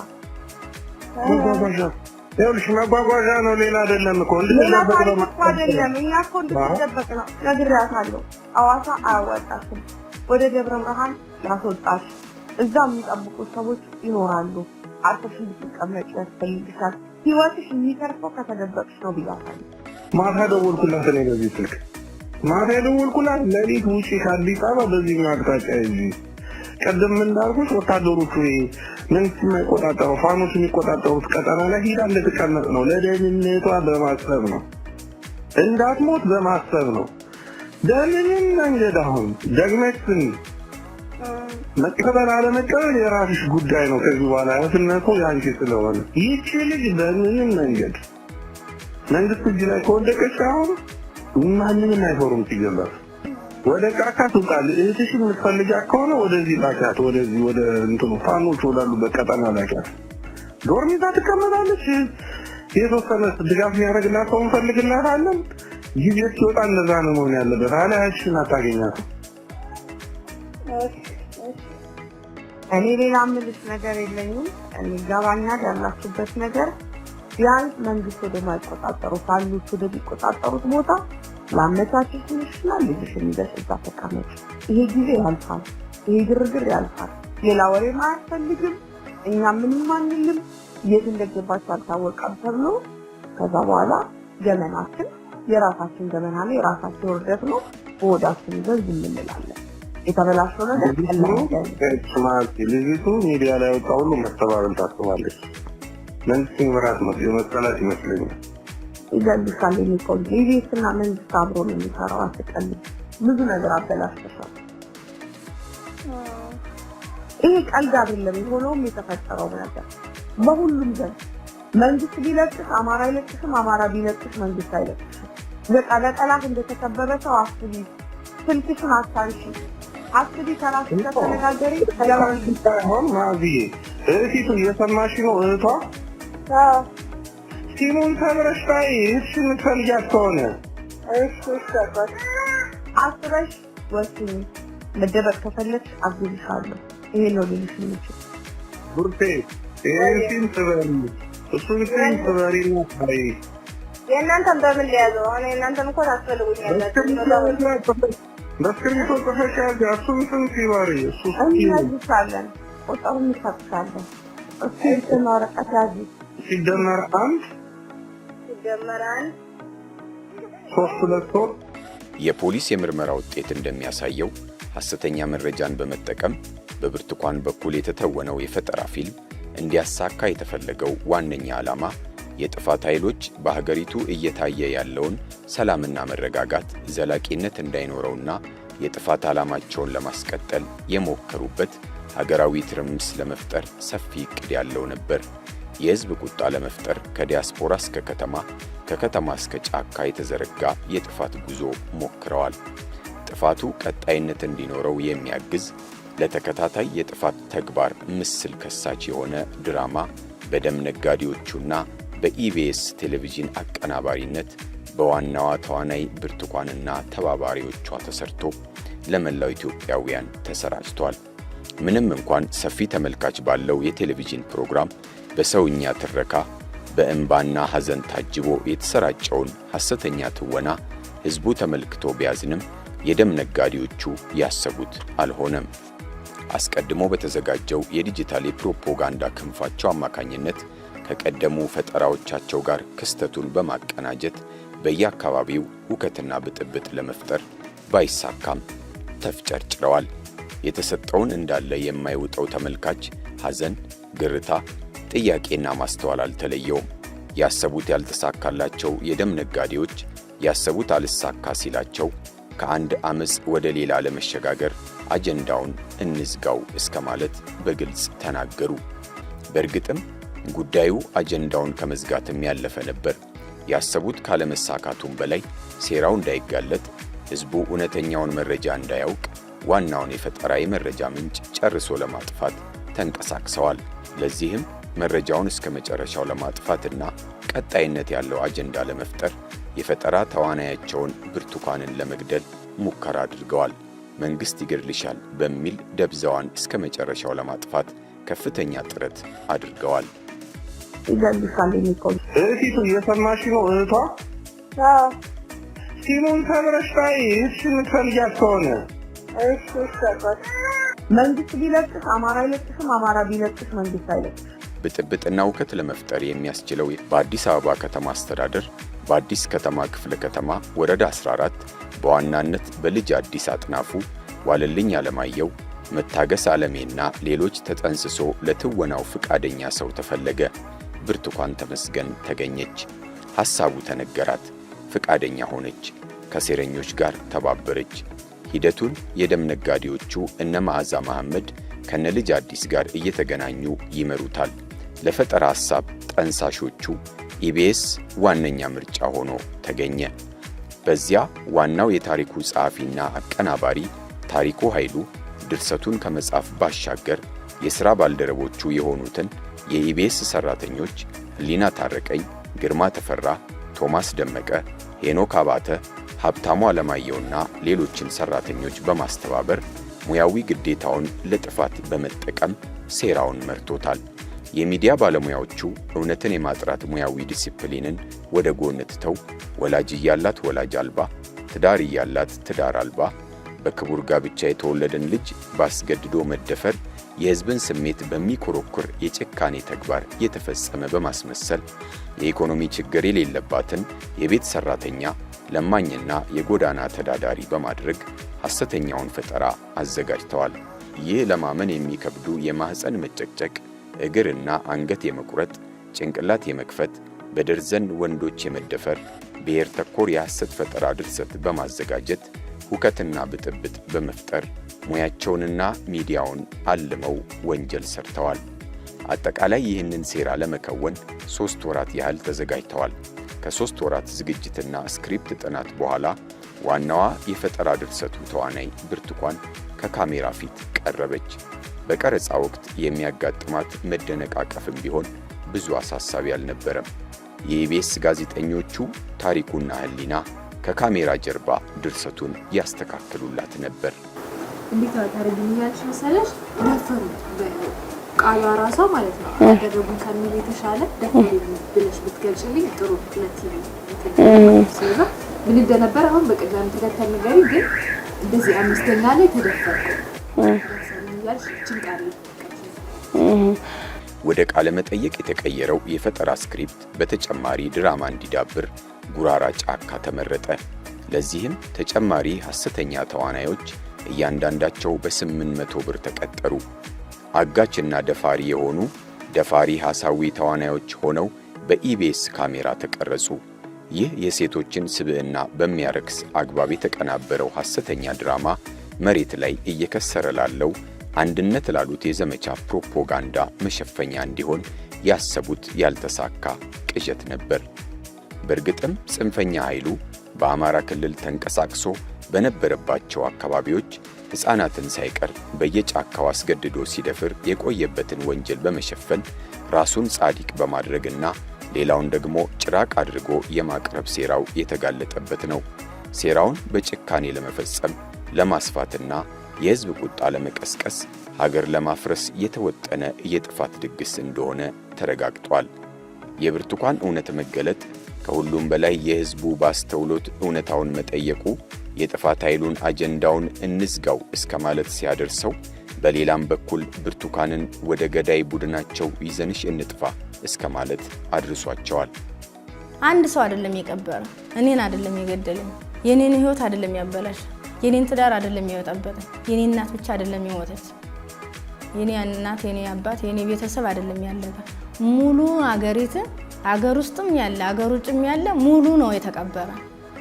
መጓጓዣ ይኸውልሽ፣ መጓጓዣ ነው፣ ሌላ አይደለም እኮ። ሌላ እንድትደበቅ ታሪክ ነው። እኮ አይደለም። እኛ እኮ እንድትደበቅ ነው። ነግሬያታለሁ። ሐዋሳ አያዋጣሽም፣ ወደ ደብረ ብርሃን ላስወጣሽ። እዛ የሚጠብቁ ሰዎች ይኖራሉ። አርፈሽ እንድትቀመጪ ያስፈልግሻል። ህይወትሽ የሚተርፈው ከተደበቅሽ ነው ብያታለሁ። ማታ ደወልኩላት እኔ በዚህ ስልክ ማታ የደወልኩላት ሌሊት ውጪ ከአዲስ አበባ በዚህኛው አቅጣጫ ይዤ ቅድም እንዳልኩሽ ወታደሮቹ ይሄ መንግስት የማይቆጣጠረው ፋኖች የሚቆጣጠሩት ቀጠና ላይ ሂዳ እንድትቀመጥ ነው። ለደህንነቷ በማሰብ ነው፣ እንዳትሞት በማሰብ ነው። በምንም መንገድ አሁን ደግመሽ ስሚ፣ መቀበል አለመቀበል የራስሽ ጉዳይ ነው። ከዚህ በኋላ ኃላፊነቱ የአንቺ ስለሆነ ይቺ ልጅ በምንም መንገድ መንግስት እጅ ላይ ከወደቀች አሁን ማንንም አይፈሩም። ሲጀመር ወደ ጫካ ትውጣል። እህትሽን የምትፈልጊያት ከሆነ ወደዚህ ላኪያት፣ ወደዚህ ወደ እንትኑ ፋኖች ወዳሉበት ቀጠና ላኪያት። Dorm ይዛ ትቀመጣለች። የተወሰነ ድጋፍ የሚያደርግላት ሰው እንፈልግላታለን። ጊዜ ሲወጣ እንደዛ ነው መሆን ያለበት። አለያ እህትሽን አታገኛትም። እኔ ሌላ ምልሽ ነገር የለኝም። እኔ ይገባኛል ያላችሁበት ነገር። ቢያንስ መንግስት ወደማይቆጣጠሩ ፋኖች ወደሚቆጣጠሩት ቦታ ላመቻችልሽና ልጅሽን ይዘሽ እዛ ተቀመጪ። ይሄ ጊዜ ያልፋል። ይሄ ግርግር ያልፋል። ሌላ ወሬም አያስፈልግም። እኛ ምንም አንልም። የት እንደገባች አልታወቀም ተብሎ ከዛ በኋላ ገመናችን የራሳችን ገመና ነው፣ የራሳችን ውርደት ነው። በሆዳችን ይዘን ዝም እንላለን። የተበላሸው ነገር ቀላል አይደለም። ልጅቱ ሚዲያ ላይ ወጣ ሁሉ መተባበል ታስባለች። መንግስት ይምራት ነው የመሰላት ይመስለኛል። ይገልሻል። የሚቆም ኢቢኤስና መንግስት አብሮ ነው የሚሰራው። አትቀልድ። ብዙ ነገር አበላሽተሻል። ይሄ ቀልድ አይደለም። የሆነውም የተፈጠረው ነገር በሁሉም ዘንድ መንግስት ቢለቅሽ አማራ አይለቅሽም፣ አማራ ቢለቅሽ መንግስት አይለቅሽም። በቃ በጠላት እንደተከበበ ሰው አስቢ። ስልክሽን አታንሺ፣ አስቢ፣ ከራስሽ ጋር ተነጋገሪ። ሳይሆን ማዝዬ እህቲቱ እየሰማሽ ነው? እህቷ ሲሙን ሰብረሽ ታይ እህትሽን የምትፈልጊያት ከሆነ እሺ፣ እሺ አባት። አስበሽ ወስኚ። መደበቅ ከፈለግሽ አግዝሻለሁ። ይሄ ነው ልልሽ የምችል። ቡርቴ ይሄን ሲም ስበሪ፣ እሱን ሲም ስበሪና ታይ። የእናንተን በምን ሊያዘው? አሁን የእናንተን እኮ ታስፈልጉኛላችሁ። በእስክሪብቶ ጽፈሽ ያዥ። እሱን ስም ሲበሪ እሱ እንይዝሻለን፣ ቁጥሩን እንሰጥሻለን። እስክሪብቶና ወረቀት ያዢ። ሲደመር 1 ሲደመር 1 3 2 3። የፖሊስ የምርመራ ውጤት እንደሚያሳየው ሐሰተኛ መረጃን በመጠቀም በብርቱካን በኩል የተተወነው የፈጠራ ፊልም እንዲያሳካ የተፈለገው ዋነኛ ዓላማ የጥፋት ኃይሎች በሀገሪቱ እየታየ ያለውን ሰላምና መረጋጋት ዘላቂነት እንዳይኖረውና የጥፋት ዓላማቸውን ለማስቀጠል የሞከሩበት ሀገራዊ ትርምስ ለመፍጠር ሰፊ ዕቅድ ያለው ነበር። የሕዝብ ቁጣ ለመፍጠር ከዲያስፖራ እስከ ከተማ፣ ከከተማ እስከ ጫካ የተዘረጋ የጥፋት ጉዞ ሞክረዋል። ጥፋቱ ቀጣይነት እንዲኖረው የሚያግዝ፣ ለተከታታይ የጥፋት ተግባር ምስል ከሳች የሆነ ድራማ በደም ነጋዴዎቹና በኢቢኤስ ቴሌቪዥን አቀናባሪነት በዋናዋ ተዋናይ ብርቱካንና ተባባሪዎቿ ተሰርቶ ለመላው ኢትዮጵያውያን ተሰራጭቷል። ምንም እንኳን ሰፊ ተመልካች ባለው የቴሌቪዥን ፕሮግራም በሰውኛ ትረካ በእንባና ሐዘን ታጅቦ የተሰራጨውን ሐሰተኛ ትወና ሕዝቡ ተመልክቶ ቢያዝንም የደም ነጋዴዎቹ ያሰቡት አልሆነም። አስቀድሞ በተዘጋጀው የዲጂታል የፕሮፓጋንዳ ክንፋቸው አማካኝነት ከቀደሙ ፈጠራዎቻቸው ጋር ክስተቱን በማቀናጀት በየአካባቢው ሁከትና ብጥብጥ ለመፍጠር ባይሳካም ተፍጨርጭረዋል። የተሰጠውን እንዳለ የማይውጠው ተመልካች ሐዘን፣ ግርታ፣ ጥያቄና ማስተዋል አልተለየውም። ያሰቡት ያልተሳካላቸው የደም ነጋዴዎች ያሰቡት አልሳካ ሲላቸው ከአንድ አመፅ ወደ ሌላ ለመሸጋገር አጀንዳውን እንዝጋው እስከ ማለት በግልጽ ተናገሩ። በእርግጥም ጉዳዩ አጀንዳውን ከመዝጋትም ያለፈ ነበር። ያሰቡት ካለመሳካቱም በላይ ሴራው እንዳይጋለጥ፣ ሕዝቡ እውነተኛውን መረጃ እንዳያውቅ ዋናውን የፈጠራ የመረጃ ምንጭ ጨርሶ ለማጥፋት ተንቀሳቅሰዋል። ለዚህም መረጃውን እስከ መጨረሻው ለማጥፋትና ቀጣይነት ያለው አጀንዳ ለመፍጠር የፈጠራ ተዋናያቸውን ብርቱካንን ለመግደል ሙከራ አድርገዋል። መንግሥት ይገድልሻል በሚል ደብዛዋን እስከ መጨረሻው ለማጥፋት ከፍተኛ ጥረት አድርገዋል። ይገልሻል የሚቆም እህቲቱ እየሰማሽ ነው? እህቷ ሲሙን ሰብረሽ ታይ እህትሽ የምትፈልጊያት ከሆነ። እሺ እሺ አባት። መንግስት ቢለቅሽ አማራ አይለቅሽም፣ አማራ ቢለቅሽ መንግስት አይለቅሽም። ብጥብጥና ሁከት ለመፍጠር የሚያስችለው በአዲስ አበባ ከተማ አስተዳደር በአዲስ ከተማ ክፍለ ከተማ ወረዳ 14 በዋናነት በልጅ አዲስ አጥናፉ፣ ዋለልኝ አለማየሁ፣ መታገስ አለሜና ሌሎች ተጠንስሶ ለትወናው ፍቃደኛ ሰው ተፈለገ። ብርቱካን ተመስገን ተገኘች። ሐሳቡ ተነገራት። ፍቃደኛ ሆነች። ከሴረኞች ጋር ተባበረች። ሂደቱን የደም ነጋዴዎቹ እነ መዓዛ መሐመድ ከነልጅ አዲስ ጋር እየተገናኙ ይመሩታል። ለፈጠራ ሐሳብ ጠንሳሾቹ ኢቢኤስ ዋነኛ ምርጫ ሆኖ ተገኘ። በዚያ ዋናው የታሪኩ ጸሐፊና አቀናባሪ ታሪኩ ኃይሉ ድርሰቱን ከመጻፍ ባሻገር የሥራ ባልደረቦቹ የሆኑትን የኢቢኤስ ሠራተኞች ህሊና ታረቀኝ፣ ግርማ ተፈራ፣ ቶማስ ደመቀ፣ ሄኖክ አባተ፣ ሀብታሙ አለማየሁና ሌሎችን ሠራተኞች በማስተባበር ሙያዊ ግዴታውን ለጥፋት በመጠቀም ሴራውን መርቶታል። የሚዲያ ባለሙያዎቹ እውነትን የማጥራት ሙያዊ ዲሲፕሊንን ወደ ጎን ትተው ወላጅ እያላት ወላጅ አልባ፣ ትዳር እያላት ትዳር አልባ፣ በክቡር ጋብቻ የተወለደን ልጅ ባስገድዶ መደፈር የሕዝብን ስሜት በሚኮረኩር የጭካኔ ተግባር የተፈጸመ በማስመሰል የኢኮኖሚ ችግር የሌለባትን የቤት ሠራተኛ፣ ለማኝና የጎዳና ተዳዳሪ በማድረግ ሐሰተኛውን ፈጠራ አዘጋጅተዋል። ይህ ለማመን የሚከብዱ የማኅፀን መጨቅጨቅ፣ እግርና አንገት የመቁረጥ፣ ጭንቅላት የመክፈት፣ በደርዘን ወንዶች የመደፈር ብሔር ተኮር የሐሰት ፈጠራ ድርሰት በማዘጋጀት ሁከትና ብጥብጥ በመፍጠር ሙያቸውንና ሚዲያውን አልመው ወንጀል ሰርተዋል። አጠቃላይ ይህንን ሴራ ለመከወን 3 ወራት ያህል ተዘጋጅተዋል። ከ3 ወራት ዝግጅትና script ጥናት በኋላ ዋናዋ የፈጠራ ድርሰቱ ተዋናይ ብርቱካን ከካሜራ ፊት ቀረበች። በቀረጻ ወቅት የሚያጋጥማት መደነቃቀፍም ቢሆን ብዙ አሳሳቢ አልነበረም። የኢቢኤስ ጋዜጠኞቹ ታሪኩና ህሊና ከካሜራ ጀርባ ድርሰቱን ያስተካክሉላት ነበር። እንዴት ታደርጊልኛለሽ መሰለሽ? ደፈሩ ቃሏ ራሷ ማለት ነው። አደረጉኝ ከሚል የተሻለ ደፈሩ ብለሽ ብትገልጭልኝ ጥሩ ለቲቪ ስለዛ ምን እንደነበረ አሁን በቅደም ተከተል ንገሪኝ። ግን እንደዚህ አምስተኛ ላይ ተደፈርኩ እያልሽ ይህችን ቃል ወደ ቃለ መጠይቅ የተቀየረው የፈጠራ script በተጨማሪ ድራማ እንዲዳብር ጉራራ ጫካ ተመረጠ። ለዚህም ተጨማሪ ሐሰተኛ ተዋናዮች እያንዳንዳቸው በ800 ብር ተቀጠሩ። አጋችና ደፋሪ የሆኑ ደፋሪ ሐሳዊ ተዋናዮች ሆነው በኢቢኤስ ካሜራ ተቀረጹ። ይህ የሴቶችን ስብዕና በሚያረክስ አግባብ የተቀናበረው ሐሰተኛ ድራማ መሬት ላይ እየከሰረ ላለው አንድነት ላሉት የዘመቻ ፕሮፓጋንዳ መሸፈኛ እንዲሆን ያሰቡት ያልተሳካ ቅዠት ነበር። በእርግጥም ጽንፈኛ ኃይሉ በአማራ ክልል ተንቀሳቅሶ በነበረባቸው አካባቢዎች ሕፃናትን ሳይቀር በየጫካው አስገድዶ ሲደፍር የቆየበትን ወንጀል በመሸፈን ራሱን ጻድቅ በማድረግና ሌላውን ደግሞ ጭራቅ አድርጎ የማቅረብ ሴራው የተጋለጠበት ነው። ሴራውን በጭካኔ ለመፈጸም፣ ለማስፋትና የሕዝብ ቁጣ ለመቀስቀስ፣ ሀገር ለማፍረስ የተወጠነ የጥፋት ድግስ እንደሆነ ተረጋግጧል። የብርቱካን እውነት መገለጥ፣ ከሁሉም በላይ የሕዝቡ ባስተውሎት እውነታውን መጠየቁ የጥፋት ኃይሉን አጀንዳውን እንዝጋው እስከ ማለት ሲያደርሰው፣ በሌላም በኩል ብርቱካንን ወደ ገዳይ ቡድናቸው ይዘንሽ እንጥፋ እስከ ማለት አድርሷቸዋል። አንድ ሰው አይደለም የቀበረ፣ እኔን አይደለም የገደለኝ፣ የኔን ህይወት አይደለም ያበላሽ፣ የኔን ትዳር አይደለም የበጠበጠ፣ የኔ እናት ብቻ አይደለም የሞተች፣ የኔ እናት፣ የኔ አባት፣ የኔ ቤተሰብ አይደለም ያለቀ። ሙሉ አገሪትን አገር ውስጥም ያለ አገር ውጭም ያለ ሙሉ ነው የተቀበረ።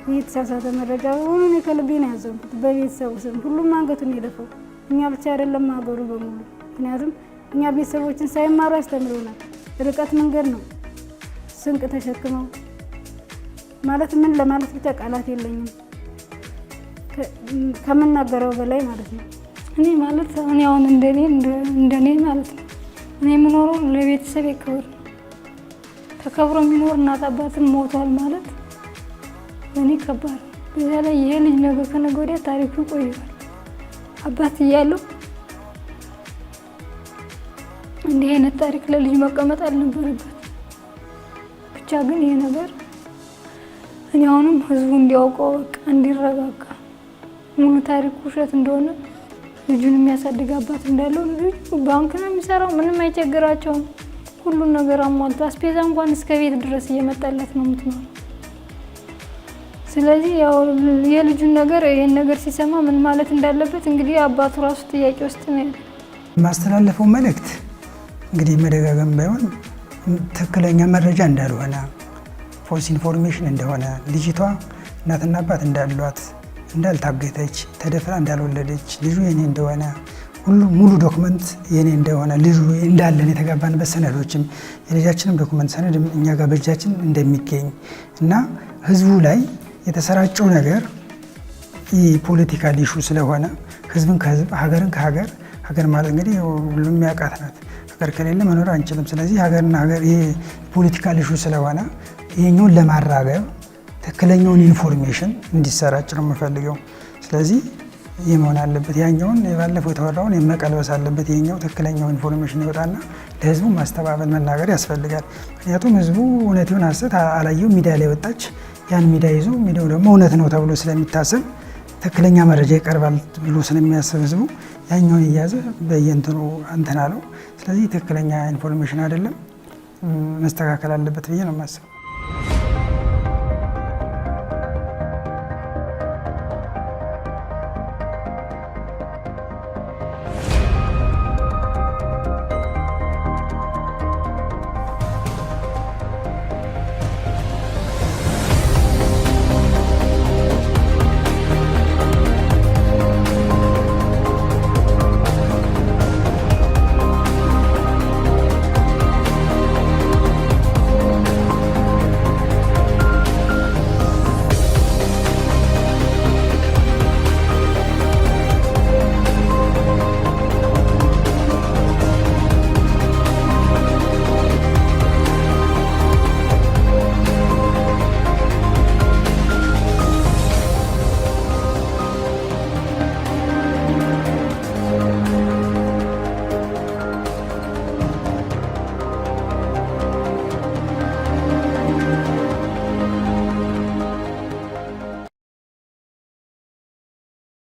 ይህ የተሳሳተ መረጃ በመሆኑ እኔ ከልቤ ነው ያዘንኩት። በቤተሰቡ ስም ሁሉም አንገቱን የደፋው እኛ ብቻ አይደለም፣ ሀገሩ በሙሉ። ምክንያቱም እኛ ቤተሰቦችን ሳይማሩ ያስተምሩናል። ርቀት መንገድ ነው ስንቅ ተሸክመው ማለት ምን ለማለት ብቻ ቃላት የለኝም፣ ከምናገረው በላይ ማለት ነው። እኔ ማለት እኔ አሁን እንደኔ ማለት ነው፣ እኔ የምኖረው ለቤተሰብ ክብር ነው። ተከብሮ የሚኖር እናት አባትን ሞቷል ማለት ለእኔ ከባድ ነው። በዚያ ላይ ይሄ ልጅ ነገ ከነገ ወዲያ ታሪኩ ይቆየዋል። አባት እያለው እንዲህ አይነት ታሪክ ለልጅ መቀመጥ አልነበረበት። ብቻ ግን ይሄ ነገር እኔ አሁንም ህዝቡ እንዲያውቀው፣ በቃ እንዲረጋጋ፣ ሙሉ ታሪኩ ውሸት እንደሆነ፣ ልጁን የሚያሳድግ አባት እንዳለው። ልጁ ባንክ ነው የሚሰራው፣ ምንም አይቸግራቸውም። ሁሉን ነገር አሟልቶ አስቤዛ እንኳን እስከ ቤት ድረስ እየመጣለት ነው የምትኖረው። ስለዚህ ያው የልጁን ነገር ይህን ነገር ሲሰማ ምን ማለት እንዳለበት እንግዲህ አባቱ ራሱ ጥያቄ ውስጥ ነው ያለው። የማስተላለፈው መልእክት እንግዲህ መደጋገም ባይሆን ትክክለኛ መረጃ እንዳልሆነ፣ false information እንደሆነ፣ ልጅቷ እናትና አባት እንዳሏት፣ እንዳልታገተች፣ ተደፍራ እንዳልወለደች፣ ልጁ የኔ እንደሆነ፣ ሁሉ ሙሉ document የኔ እንደሆነ፣ ልጁ እንዳለን፣ የተጋባንበት ሰነዶችም የልጃችንም document ሰነድ እኛ ጋር በእጃችን እንደሚገኝ እና ህዝቡ ላይ የተሰራጨው ነገር political issue ስለሆነ ህዝብን ከህዝብ፣ ሀገርን ከሀገር፣ ሀገር ማለት እንግዲህ ሁሉም የሚያውቃት ናት። ሀገር ከሌለ መኖር አንችልም። ስለዚህ ሀገርና ሀገር ይሄ political issue ስለሆነ ይሄኛውን ለማራገብ ትክክለኛውን information እንዲሰራጭ ነው የምፈልገው። ስለዚህ ይህ መሆን አለበት። ያኛውን የባለፈው የተወራውን መቀልበስ አለበት። ይሄኛው ትክክለኛው information ይወጣና ለህዝቡ ማስተባበል መናገር ያስፈልጋል። ምክንያቱም ህዝቡ እውነት ይሁን ሐሰት አላየው፣ ሚዲያ ላይ ወጣች፣ ያን ሚዲያ ይዞ ሚዲያው ደግሞ እውነት ነው ተብሎ ስለሚታሰብ፣ ትክክለኛ መረጃ ይቀርባል ብሎ ስለሚያስብ ህዝቡ ያኛውን እያዘ በየእንትኑ እንትን አለው። ስለዚህ ትክክለኛ information አይደለም፣ መስተካከል አለበት ብዬ ነው የማስበው።